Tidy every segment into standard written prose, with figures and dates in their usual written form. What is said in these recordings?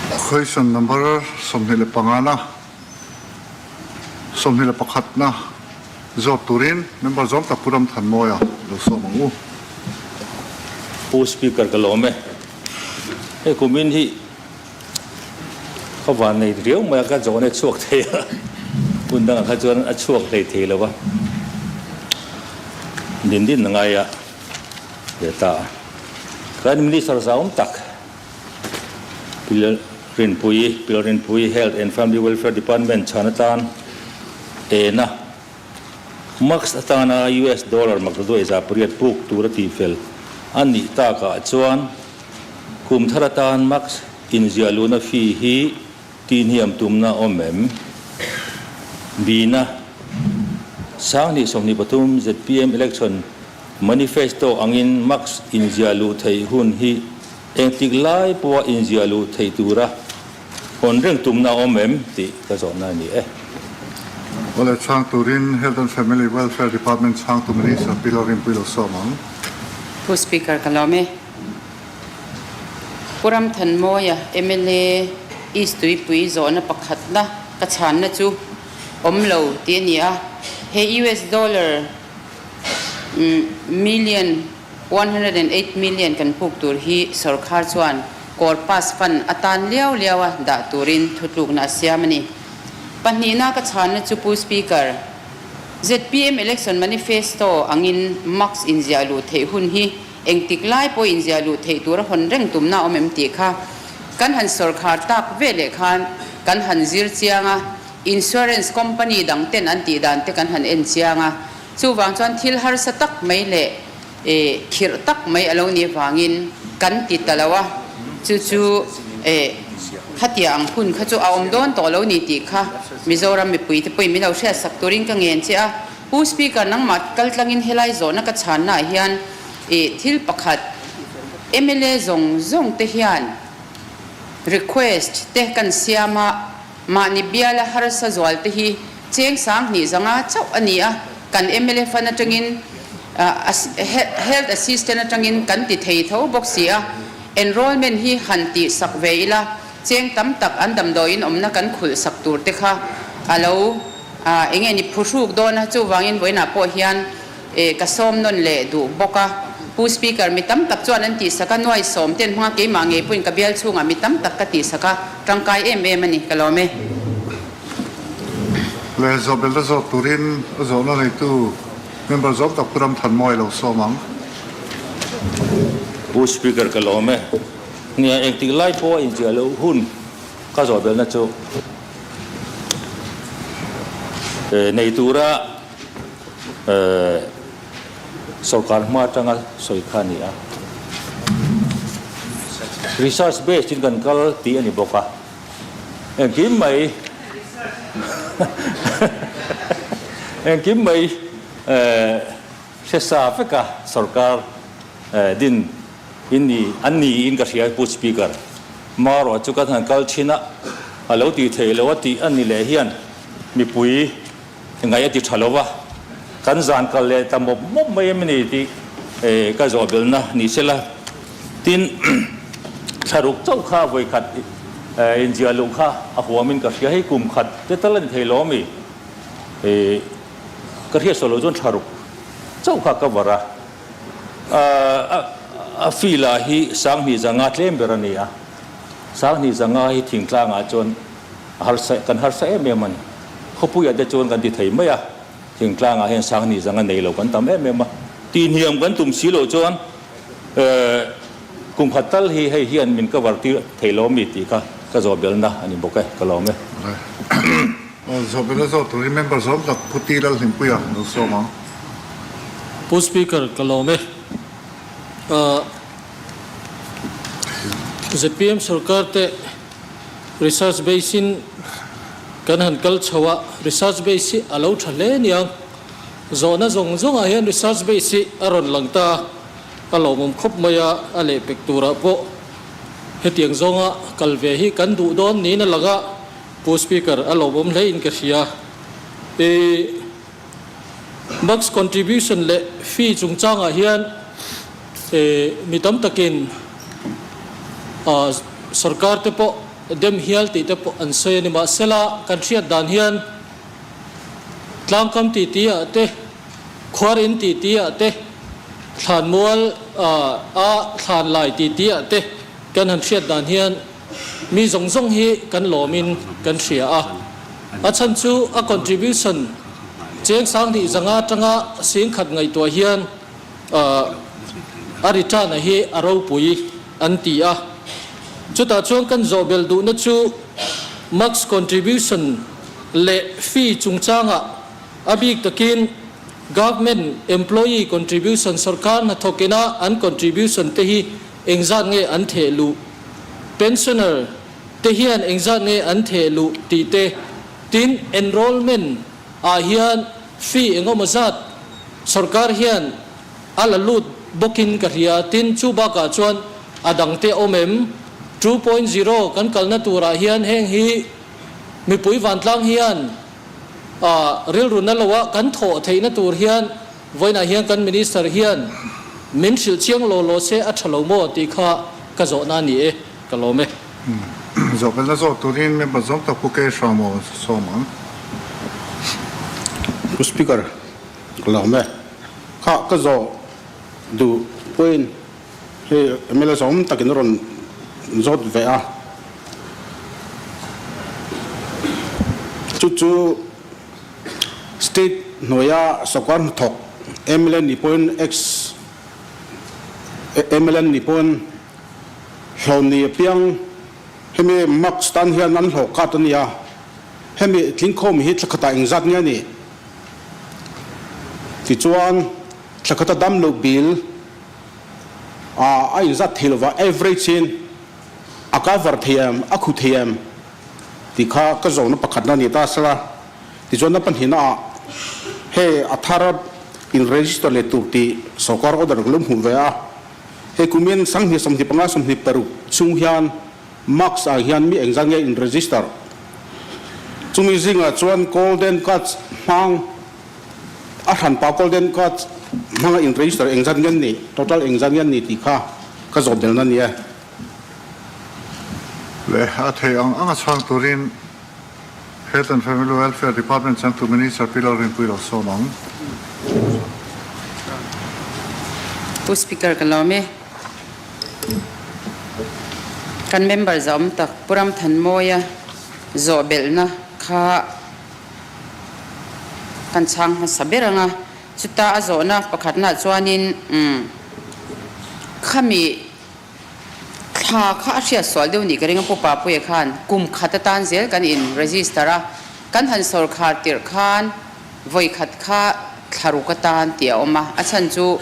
Question number 25 na 21 na zawt turin member zawm tak Pu Ramthanmawia lo sawm ang u. Pu Speaker ka lawm e. Hei kumin hi ka van nei riau mai a, ka zawn e chhuak thei a, hun dangah kha chuan a chhuak hlei thei lo va, din din a ngai a ve ta a. Kan Minister zauhawm tak Pi Rinpuii, Pi Rinpuii Health and Family Welfare Department chhan atan ena Max atana US dollar maktaduai 800 puk tur a tihfel a nih takah chuan kum thar atan Max inziah luhna fee hi tihhniam tumna a awm em? Bina 2023 zpm election manifesto angin Max inziah luh theih hun hi Engtik lai pawha inziah luh theih tura hawn reng tumna a awm em tih ka zawhna a ni e. Awle chhang turin Health and Family Welfare Department chhangtu Minister Pi Lalrinpui lo sawm ang. Pu Speaker ka lawm e. Pu Ramthanmawia mla East Tuipui zawhna pakhatna ka chhanna chu awm lo tih a ni a. He US dollar million 108 million kan puk tur hi sawrkhar chuan Corpus Fund atan liau liaua dah turin thutlukna a siam a ni. Pahnihna ka chhanna chu Pu Speaker, zpm Election Manifesto angin Max inziah luh theih hun hi engtik lai pawh inziah luh theih tura hawn reng tumna a awm em tih kha kan han sawrkhar tak veleh khan kan han zir chiang a, Insurance company dang ten an tih dan te kan han en chiang a, Chuvang chuan thil harsa tak mai leh khirh tak mai a lo nih avangin kan ti ta lo a, chu chu khatia ang hun kha chu a awm dawn tawh lo ni tih kha Mizoram mipuite pawhin min lo hriatsak turin ka ngen che a. Pu Speaker, nangmah kaltlangin helai zawhna ka chhannaah hian thil pakhat mla zawng zawng te hian request te kan siam a, Mahni biala harsa zual te hi cheng 20,000 chauh a ni a, kan mla fund atangin Health Assistant atangin kan ti thei tho bawk si a, enrollment hi han tih sak ve ila cheng tam tak an damdawiin awmna kan khulh sak tur te kha a lo eng nge ni phuhruk dawn a, chuvangin vawiinah pawh hian ka sawm nawn leh duh bawk a. Pu Speaker, mi tam tak chuan an tihsak a, nuai sawm ten hmanga keimah ngei pawhin ka bial chhungah mi tam tak ka tihsak a, tangkai em em a ni, ka lawm e. Leh zawhbelhna zawk turin a zawhna neitu member zawm tak Pu Ramthanmawi lo sawm ang. Pu Speaker, ka lawm e. Nia, engtik lai pawha inziah loh hun ka zawhbelhna chu nei tura Sorkar hma atanga sawi kha a ni a. Research based in kan kal tih a ni bawk a. Engkim mai engkim mai hre sa vek a sorkar din in ni an niin ka hria Pu Speaker. Marawh chu kan han kal thin a, a lo tih theih loh a tih a ni leh hian mipui Ngaih a ti tha lo va, kan zan kal leh ta mawp mawp mai em ni tih ka zawh belhna ni se la. Tin, thlaruk chauh kha vawikhat inziah luh kha a huamin ka hria, hei kum khat te tal a ni thei lo ami? Ka hriat sawi loh chuan thlaruk chauh kha ka var a, a fee lah hi 20,500 tlem ber a ni a, 25,000 hi thingtlangah chuan A harsa, kan harsa em em a ni. Khawpuiah te chuan kan ti thei mai a, thingtlangah hian 20,000 a nei lo kan tam em em a. Tihhniam kan tum si loh chuan kum khat tal hi hei hian min cover tir thei lo ami tih kha ka zawhbelna a ni bawk e, ka lawm e. Zawhbelna zawh turin member zawm tak Pu Ti Lalhlimpuia lo sawm ang. Pu Speaker, ka lawm e. Zpm sorkar te Research base in kan han kal chho a, research base hi a lo tha hle niang. Zawhna zawng zawngah hian research base hi a rawn lang ta a, a lawmawm khawp mai a, a lehpek turah pawh hetiang zawnga kal ve hi kan duh dawn niin a lang a, Pu Speaker, a lawmawm hle in ka hria. I Max contribution leh fee chungchangah hian mi tam takin sorkar te pawh. dem hial tih te pawh an sawi a ni. Mahsela, kan hriat dan hian tlangkam titi ah te, khuar in titi ah te, thlanmual a thlan lai titi ah te kan han hriat dan hian mi zawng zawng hi kan lawmin kan hria a. A chhan chu a contribution cheng sanghnih zanga atanga singkhat ngaihtuah hian a return a hi a ropui an ti a. Chutah chuan kan zawh belh duhna chu max contribution leh fee chungchangah a bik takin government employee contribution sorkar hnathawkina an contribution te hi engzat nge an theh luh, pensioner te hian engzat nge an theh luh tih te, tin enrollment ah hian fee engemaw zat Sorkar hian a la lut bawkin ka hria, tin chu bakah chuan a dangte awm em? 2.0 kan kalna turah hian heng hi mipui vantlang hian rilru na loa kan thawh theihna tur hian vawiinah hian kan Minister hian min hrilh chiang law law se a tha lo maw tih kha ka zawhna a ni e, ka lawm e. Zawhbelna zawh turin member zawng tak Pu K. Hramo sawm ang. Pu Speaker, Ka lawm e. Kha ka zawh duh pawhin hei mla zawm takin a rawn zawt ve a. Chu chu state hnuaia sawrkar hnathawk mla ni pawhin ex mla ni pawhin hlawm ni apiang hemi marks tan hian an hlawh kat a nia. Hemi tlingkhawm hi thla khatah engzat nge a nih? Tichuan, thla khata dam loh bill a inzat thei lova, average in a cover thei em, a khu thei em tih kha ka zawhna pakhatna a ni ta sela. Tichuan a pahnihna ah hei a thar in register leh tur tih sawrkar order ka lo hmuh ve a, hei kumin sanghnih 25 26 chhung hian Max ah hian mi engzat nge in register? Chumi zingah chuan Golden Card hmang a hranpa Golden Card hmanga in register engzat nge an nih, total engzat nge an nih tih kha ka zawt belna a ni e. Leh a thei ang anga chhang turin Health and Family Welfare Department changtu Minister Pi Lalrinpuii lo sawm ang. Pu Speaker ka lawm e. Kan member zawm tak Pu Ramthanmawia zawh belhna kha kan chhang hmasa ber ang a, chuta a zawhna pakhatnaah chuanin umm khami thla kha a hriat sual deuh nih ka ring a Pu Papuia khan kum khat atan zel kan in register a, kan han sawrkhar tirh khan Vawi khat kha thla ruk atan tih a awm a, a chhan chu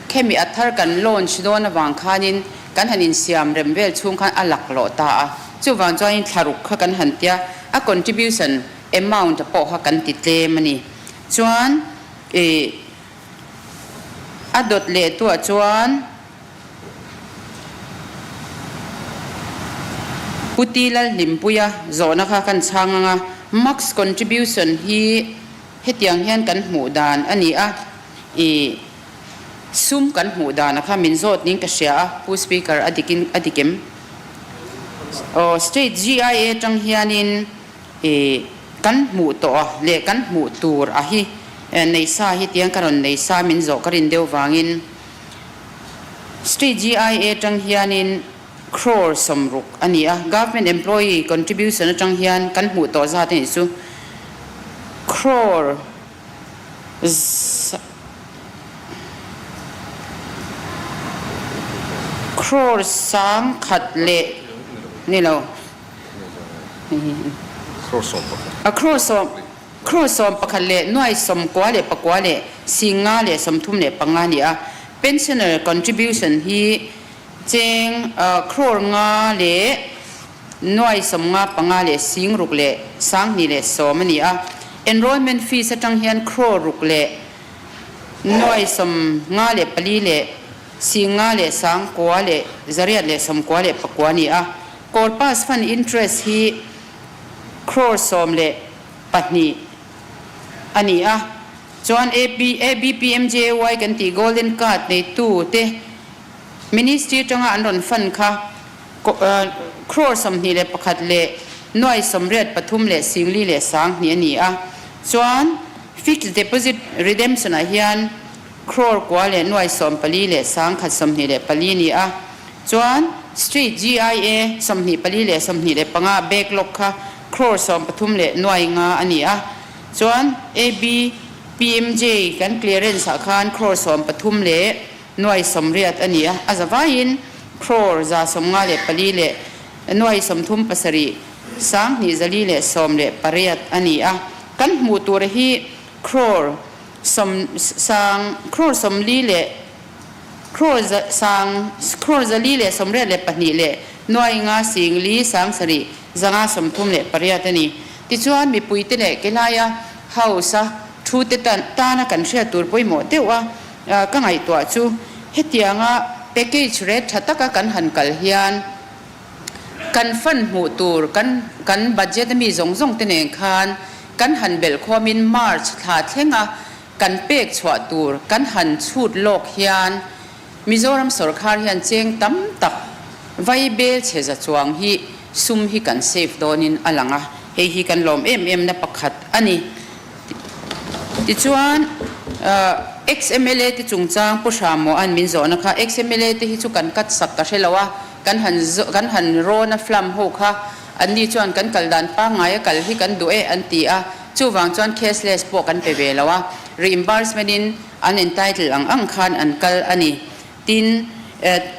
khemi a thar kan launch dawn avang khanin kan han insiam rem vel chhung khan a lak lawh ta a, chuvang chuanin thla ruk kha kan han tia a contribution amount a pawh kha kan ti tlem a ni. Chuan ih a dawt leh tuah chuan Pu Ti Lalhlimpuia zawhna kha kan chhang ang a, Max contribution hi hetiang hian kan hmuh dan a ni a, ih sum kan hmuh dan a kha min zawt niin ka hria a, Pu Speaker a dik in a dik em? Aw State GIA atang hianin ih kan hmuh tawh a leh kan hmuh tur a hi nei sa hi tiang ka rawn nei sa min zawh ka rin deuh vangin, State GIA atang hianin crore 60 a ni a, Government employee contribution atang hian kan hmuh tawh zat a nih chu crore crore 1000 leh ni lo a crore sawm Crore 11 leh nuai 99 leh 535 a ni a, pensioner contribution hi cheng crore nga leh nuai 55 leh 6 leh 210 a ni a, enrollment fees atang hian crore ruk leh nuai 54 leh 5 leh 9 leh 899 a ni a, corpus fund interest hi crore 12 a ni a, chuan AP, ABPMJAY kan tih Golden Card neitu te Ministry atanga an rawn fund kha Crore 21 leh nuai 83 leh 40 leh 2000 a ni a. Chuan Fixed Deposit Redemption ah hian Crore kua leh nuai 14 leh 1000 24 a ni a. Chuan State GIA 24 leh 25 backlog kha Crore 13 leh nuai nga a ni a. Chuan AB PMJ kan clearance ah khan crore 13 leh nuai 80 a ni a, a zavaiin crore 154 leh nuai 37 20 zali leh 18 a ni a. Kan hmuh tur hi crore sawm sang crore 40 leh crore za sang crore 482 leh nuai nga 4 7 5 38 a ni. Tichuan mipuite leh kelaia House-a thute tana kan hriat tur pawimawh deuh a, ka ngaihtuah chu hetianga package rate tha taka kan han kal hian kan fund hmuh tur kan kan budget a mi zawng zawng te nen khan kan han belh khawmin March thla thlenga kan pek chhuah tur kan han chhut lawk hian Mizoram sawrkhar hian cheng tam tak vai bel chhe za chuang hi sum hi kan save dawnin a lang a, hei hi kan lawm em em na pakhat a ni. Tichuan ex-MLA te chungchang Pu Hramawhan min zawhna kha ex-MLA te hi chu kan cut sak ka hre lo a, kan han kan han rawn a flam ho kha anni chuan kan kal dan pangngai a kal hi kan duh e an ti a, chuvang chuan cashless pawh kan pe ve lo a, reimbursement in An entitle ang ang khan an kal a ni. Tin,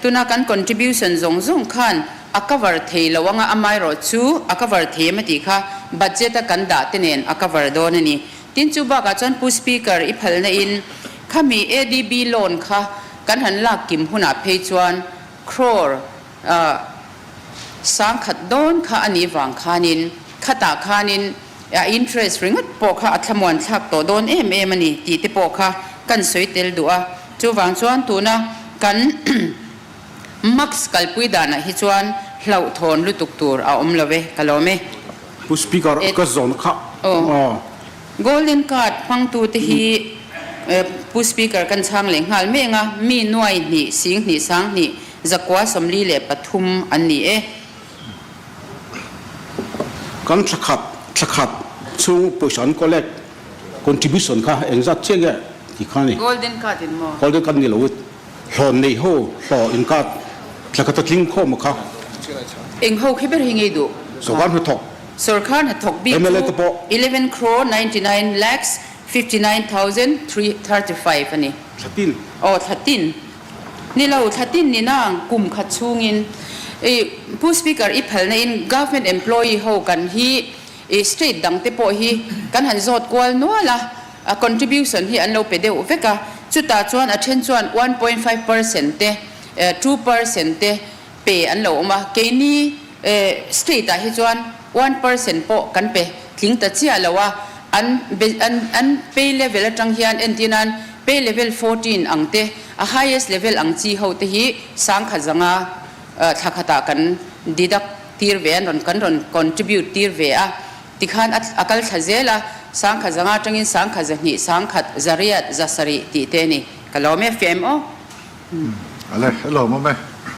tuna kan contribution zawng zawng khan a cover thei lo anga amaherawh chu a cover thei em a tih kha budget a kan dah te nen a cover dawn a ni. Tin, chu bakah chuan Pu Speaker i phalna in khami ADB loan kha kan han lak kim hunah phei chuan crore 10,000 dawn kha a nih vang khanin khatah khanin A interest ringawt pawh kha a thlamuan thlak tawh dawn em em a ni tih te pawh kha kan sawi tel duh a. Chuvang chuan tuna kan max kalpui danah hi chuan hlauhthawn lutuk tur a awm lo e, ka lawm e. Pu Speaker, ka zawn kha aw. Golden card hmangtute hi Pu Speaker kan chhang leh nghal mek a, mi nuai hnih, 2000 20 143 an ni e. Kan thlakhat thlakhat chhung pawisa an collect contribution kha engzat chiah nge tih kha a ni. Golden card in maw? Golden card ni lo hlawh nei ho hlawh in card thlakhat a tling khawm a kha. Eng ho khi ber hi ngei duh? Sorkar hnathawk. Sorkar hnathawk bik chu 11 crore 99 lakhs 59,335 a ni. Thlatin. Aw thlatin. Ni lo, thla tin ni nang kum khat chhungin i Pu Speaker i phalna in Government employee ho kan hi i state dang te pawh hi kan han zawt kual nual a, a contribution hi an lo pe deuh vek a, chutah chuan a then chuan 1.5% te 2% te pe an lo awm a, keini state ah hi chuan 1% pawh kan pe tling ta chiah lo a, an an an pay level atang hian entir nan pay level 14 ang te a highest level ang chi ho te hi 10,000 zanga thla khatah kan deduct tir ve an rawn kan rawn contribute tir ve a tikhan a a kal thla zel a 10,000 zanga atangin 200,000 1,800 7 tih te a ni ka lawm e fem aw. Ale, hello mawm e.